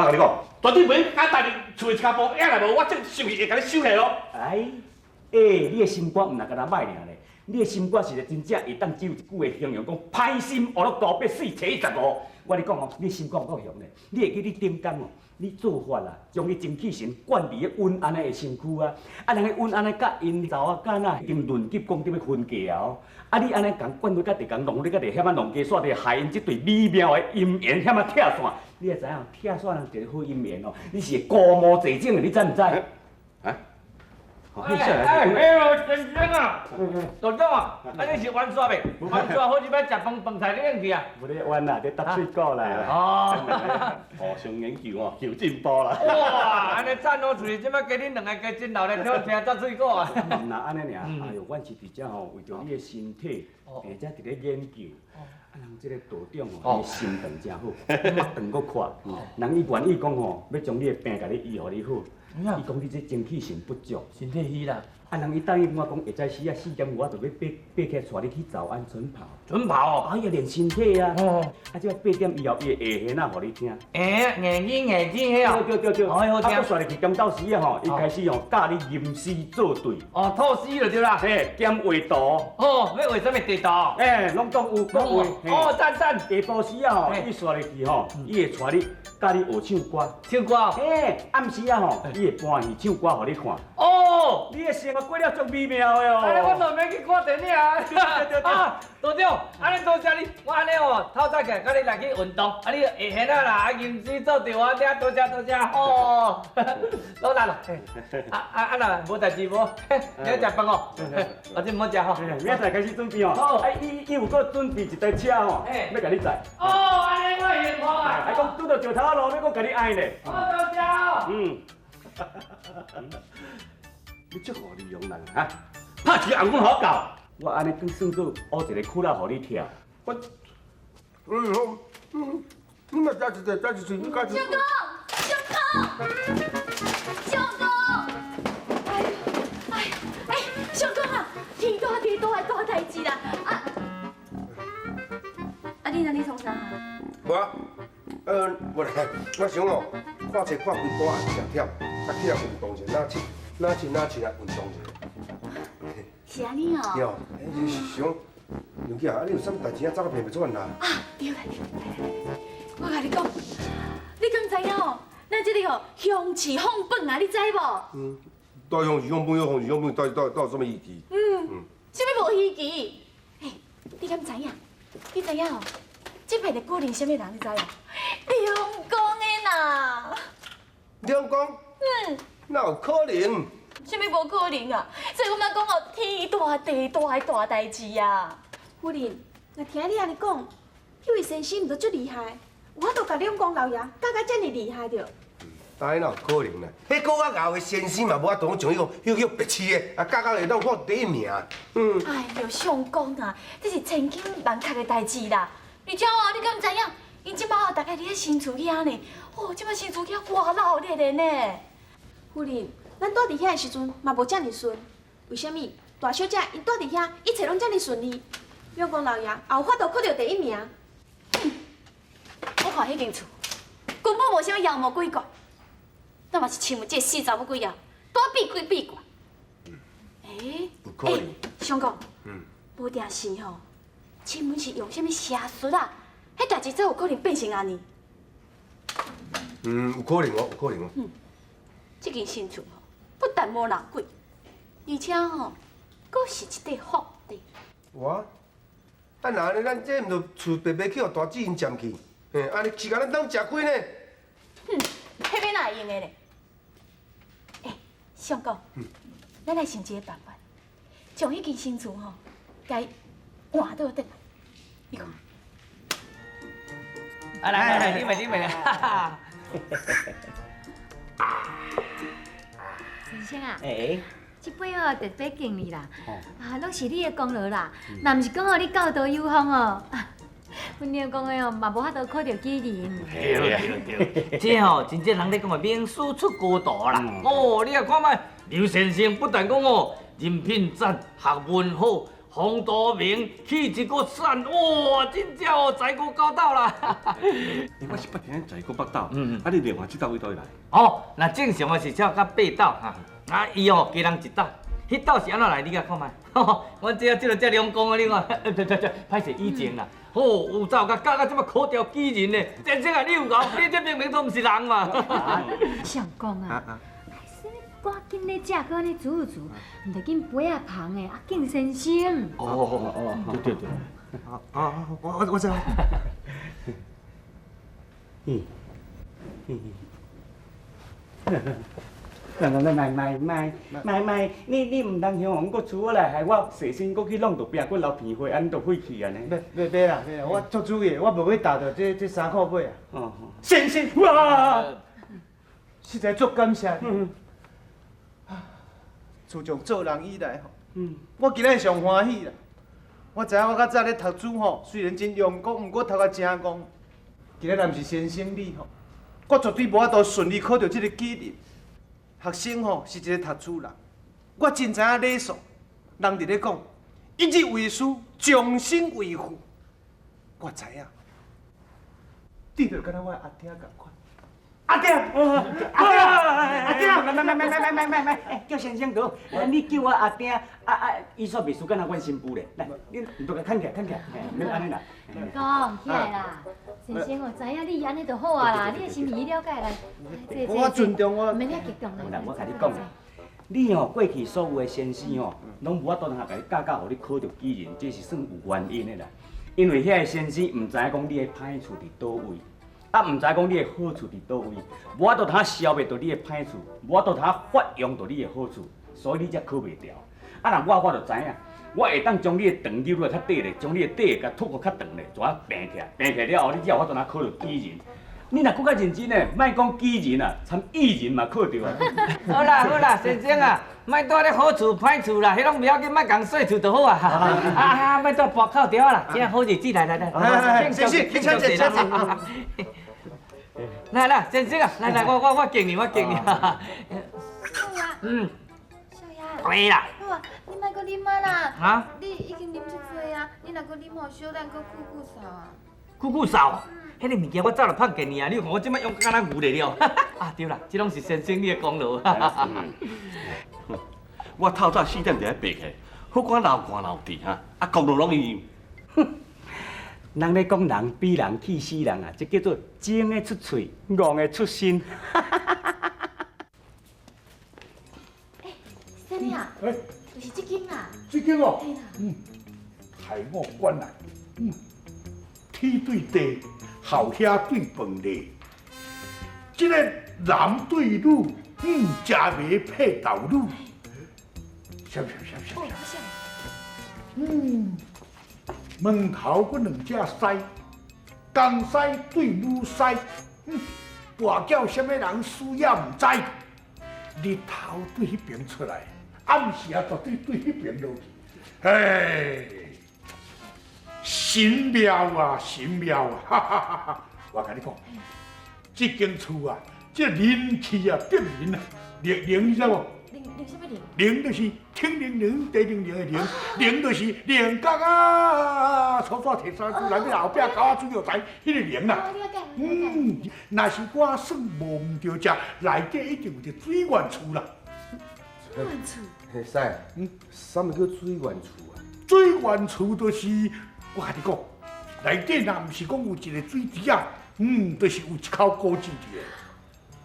我共你講，絕對袂敢帶你厝的一跤步，也若無我這生意會共你收起哦。哎，欸，你的心肝毋若干焦歹爾咧，你的心肝是個真正會當只有一句話形容講，歹心學了高八四七十五。我跟你講哦，你的心肝有夠雄咧，你會記你頂工哦，你做法啊，將你精氣神灌佇咧阮按呢的身軀啊，啊人彼阮按呢佮𪜶查某囝仔已經論及講著欲分家啊哦，啊你按呢共灌落甲地共弄咧甲地遐仔弄家煞，就害𪜶這對美妙的姻緣遐仔拆散。你也知影，拆散人一個好姻緣哦，你是會孤毛濟種的，你知毋知？啊？哎哎呦，先生啊，道長啊，啊你是冤煞袂？冤煞好一擺食飯飯菜你用去啊？無咧冤啦，咧搭水果啦。哦，互相研究哦，求進步啦。哇，按呢讚哦，厝裡這擺加恁兩個加真鬧熱，聽聽搭水果啊。毋若按呢爾，哎喲，阮是佇遮吼，為著你的身體，而且佇咧研究。啊，人這個道長吼，伊心腸誠好，腹腸閣闊，人伊願意講吼，欲將你的病共你醫予你好。伊講你這精氣神不足，身體虛啦。啊，人伊答應我講，下早時啊4點我就欲爬爬起來帶你去早安晨跑。晨跑哦。哎呀，練身體啊。哦。啊，這8點以後，伊會下弦仔予你聽。欸，硬語硬語彼哦。對對對對。哦，好聽。啊，閣煞入去點到時啊吼，伊開始吼教你吟詩作對。哦，作詩就對啦。嘿，兼畫圖。哦，欲畫啥物地圖？欸，攏總有，攏畫。哦，讚讚。下晡時啊吼，伊煞入去吼，伊會帶你教你學唱歌。唱歌。嘿，暗時啊吼，伊會搬戲唱歌予你看。哦。你的生活過了足美妙的哦。按呢我就免去看電影啊。對對對。啊，道長，按呢多謝你，我按呢哦，透早起來佮你來去運動，啊你下弦仔啦，啊吟詩作對我聽，多謝多謝，哦，努力啦。啊啊啊若無代誌無，你欲食飯哦，我這毋好食吼。明仔載開始準備哦。好。啊，伊伊有閣準備一台車吼，欲共你載。哦，按呢我幸福啊。還講拄著石頭仔路，欲閣共你愛咧。好，多謝哦。嗯。你這好利用人哈，拍一個紅棍予我教。我按呢算做烏一個窟仔予你跳。我，嗯好，嗯，你嘛食一個，食一喙，你食一。相公，相公，相公，哎呦，哎哎，相公啊，天大地大的大代誌啦！啊，啊，你那咧創啥？無啊，無咧，我想哦，看冊看規晡也誠忝，啊起來運動者，哪凊哪凊哪凊來運動者。是按呢哦。對，是想，娘姐啊，你有啥物代誌啊？走甲袂袂出來啦？啊，對啦，來來來，我共你講，你敢知影哦？咱這个吼鄉試放榜啊，你知無？嗯，大鄉試放榜，小鄉試放榜，到底有啥物稀奇？嗯，啥物無稀奇？欸，你敢知影？你知影哦？這擺的舉人啥物人？你知無？龍公的啦。龍公？嗯。哪有可能？啥物無可能啊？所以我才講哦，天大地大的大代誌啊！夫人，若聽你按呢講，彼位先生毋都足厲害，有法度共龍公老爺教甲遮爾厲害著？當然哪有可能啦！彼閣較𠢕的先生嘛，無法度像彼個彼叫白痴的，啊教甲會當考第一名。嗯。哎喲，相公啊，這是千真萬確的代誌啦！而且哦，你敢毋知影？𪜶這擺哦，大概佇咧新厝遐呢。哦，這擺新厝遐偌鬧熱的呢。夫人，咱蹛佇遐的時陣嘛無遮爾順，為啥物？大小姐𪜶蹛佇遐，一切攏遮爾順利，龍公老爺也有法度考著第一名。我看彼間厝根本無啥物妖魔鬼怪，那嘛是親有這個死查某鬼啊，多變鬼變怪。欸，有可能。相公，無定是吼，親們是用啥物邪術啊？彼代誌才有可能變成按呢。嗯，有可能哦，有可能哦。嗯，這間新厝吼，不但無鬧鬼，而且吼，閣是一塊福地。哇！啊，若按呢，咱這毋著厝白白去予大姊𪜶佔去？嘿，按呢時間咱當食虧呢。哼，彼欲哪會用的咧？欸，相公，咱來想一个辦法，將彼間新厝吼，共伊換倒轉來。你看。啊，來來來，你們你們，哈哈。先生啊，欸，這擺哦特別敬你啦，啊，攏是你的功勞啦。若毋是講哦，你教導有方哦，阮娘講的哦，嘛無法度考著舉人。對對對，這吼真正人咧講的名師出高徒啦。哦，你也看覓，劉先生不但講哦，人品讚，學問好，風度明，氣質閣讚，哇，真正哦，財過高斗啦！欸，我是捌聽財過北斗，啊，你另外這斗佇佗位來？哦，若正常的是超甲八斗哈，啊，伊哦加人一斗，彼斗是按怎來？你共看覓？阮這這個遮兩公的，你看，對對對，歹勢以前啦，吼，有走甲教到這麼考著舉人呢，先生啊，你有𠢕，你這明明都毋是人嘛。相公啊，趕緊咧食，閣按呢煮煮，毋著緊杯仔捧的，啊敬先生。哦哦哦，對對對。啊，我知。嗯嗯。來來來來來來來，你毋通向阮閣厝我來害我洗身閣去弄著壁骨流鼻血，按呢就廢去按呢。袂袂袂啦，袂啦，我足注意，我無去踏著這衫褲尾啊。哦。先生，哇！實在足感謝你。自從做人以來吼，我今日上歡喜啦。我知影我較早咧讀書吼，雖然真用功，毋過讀甲真戇。今日若毋是先生你吼，我絕對無法度順利考著這個舉人。學生吼是一個讀書人，我真知影禮數。人佇咧講，一日為師，終身為父。我知影，你就敢若我的阿爹仝款。阿爹，阿爹，阿爹，來來來來來來來來，叫先生哥，你叫我阿爹，啊啊，伊煞袂輸敢若阮新婦咧。來，你毋著共牽起來，牽起來，免按呢啦。講起來啦，先生哦，知影你按呢就好啊啦，你的心意了解來。我尊重我。毋免遐激動啦。我共你講啦，你吼過去所有的先生吼，攏無法度通共你教教，予你考著舉人，這是算有原因的啦。因為遐个先生毋知影講你的歹處佇佗位。啊，毋知講你的好處佇佗位，無法度通消滅著你的歹處，無法度通發揚著你的好處，所以你才考袂著。啊，若我就知影，我會當將你的長扭來較短咧，將你的短的共脫閣較長咧，怎啊平起來？平起來了後，你才有法度通考著舉人。你若閣較認真咧，莫講舉人啊，參異人嘛考著啊。好啦好啦，先生啊，莫蹛咧好處歹處啦，彼攏袂要緊，莫共說處就好啊。啊啊，莫蹛跋口條啦，這好日子來來來，先生，請坐，請坐。來來，先生啊，來來，我敬你，我敬你。少爺。少爺。對啦。好啊，你莫閣啉啊啦。啊？你已經啉這濟啊，你若閣啉吼，小等閣久久嗽啊。久久嗽？彼个物件我早就放過你啊！你看我這擺用敢若牛咧了。啊對啦，這攏是先生你的功勞。我透早4點就愛爬起來，好管流汗流滴哈，啊功勞攏伊。人咧講人比人氣死人啊，這叫做精的出喙，戇的出身。欸，啥物啊？就是這間啦。這間哦。嗯。海我關來，天對地，後兄對飯咧，這个男對女，食糜配豆乳，啥啥啥啥啥，門頭閣兩隻獅，公獅對母獅，跋筊啥物人輸也毋知，日頭對彼邊出來，暗時啊絕對對彼邊落去，嘿。神妙啊，神妙啊！哈哈哈哈！我共你講，這間厝啊，這靈氣啊，逼人啊，靈靈你知無？靈靈啥物靈？靈就是天靈靈，地靈靈的靈，靈就是靈角啊，粗紙提三支，內底後壁狗仔水藥材，彼个靈啦。若是我算無毋著食，內底一定有一個水源厝啦。水源厝？嘿，師，啥物叫水源厝啊？水源厝就是。我共你講，內底若毋是講有一個水池仔，就是有一口古井佇咧。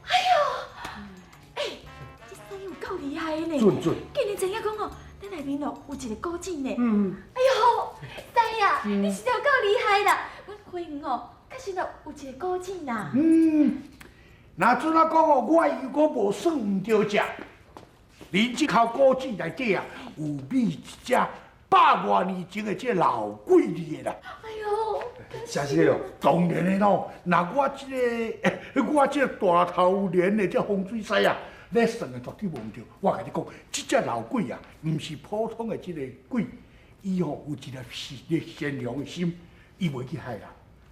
哎喲，欸，這師有夠厲害的呢！準準。竟然知影講哦，咱內面哦有一個古井呢。哎喲，師啊，你實在有夠厲害啦！阮花園哦，確實哦有一個古井啦。若陣仔講哦，我如果無算毋著食，恁這口古井內底啊，有覕一隻百外年前的這老鬼佇的啦。哎喲，真實的哦。當然的咯，若我這個大頭連的這風水師啊，咧算的絕對無毋著。我共你講，這隻老鬼啊，毋是普通的這个鬼，伊吼有一个善良的心，伊袂去害人。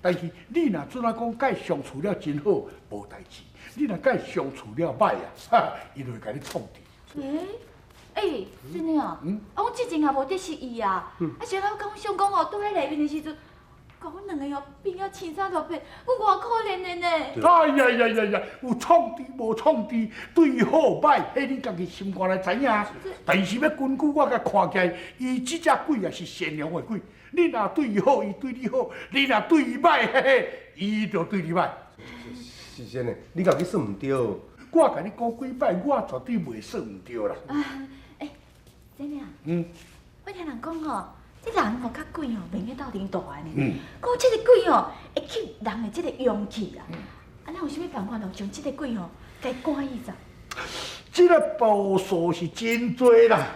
但是你若陣仔講共伊相處了真好，無代誌；你若共伊相處了歹啊，哈，伊就會共你創治。欸，欸，真的啊？啊，阮之前也無得識伊啊。啊，是我講相公哦，拄喺內面的時陣，共阮兩个哦變甲青衫落魄，阮偌可憐的呢。哎呀呀呀呀！有創治無創治，對好歹，彼你家己心肝內知影。但是欲根據我共看起來，伊這隻鬼也是善良的鬼。你若對伊好，伊對你好；你若對伊歹，嘿嘿，伊就對你歹。是真的，你家己算毋對。我共你講幾擺，我絕對袂算毋對啦。欸，真的啊？我聽人講吼，這人吼佮鬼吼袂用鬥陣大的呢。講這个鬼吼會吸人的這个陽氣啦。啊，咱有啥物辦法哦，將這个鬼吼共伊趕伊走？這个步數是真濟啦。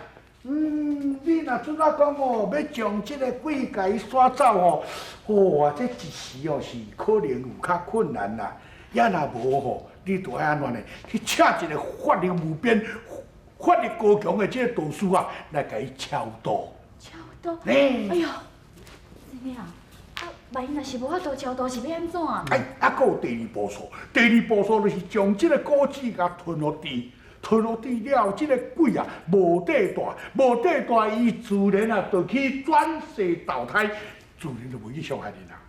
你若準仔講哦，欲將這个鬼共伊徙走吼，哦，這一時哦是可能有較困難啦。也若無吼，你著愛按怎呢？去請一个法力無邊、法力高強的這个道士啊，來共伊超度。超度？欸。哎喲，真的啊？啊，萬一若是無法度超度，是欲按怎啊？哎，啊，閣有第二步數，第二步數就是將這个果子共吞予甜，吞予甜了，這个鬼啊無塊大，無塊大，伊自然啊就去轉世投胎，自然就袂去傷害恁啦。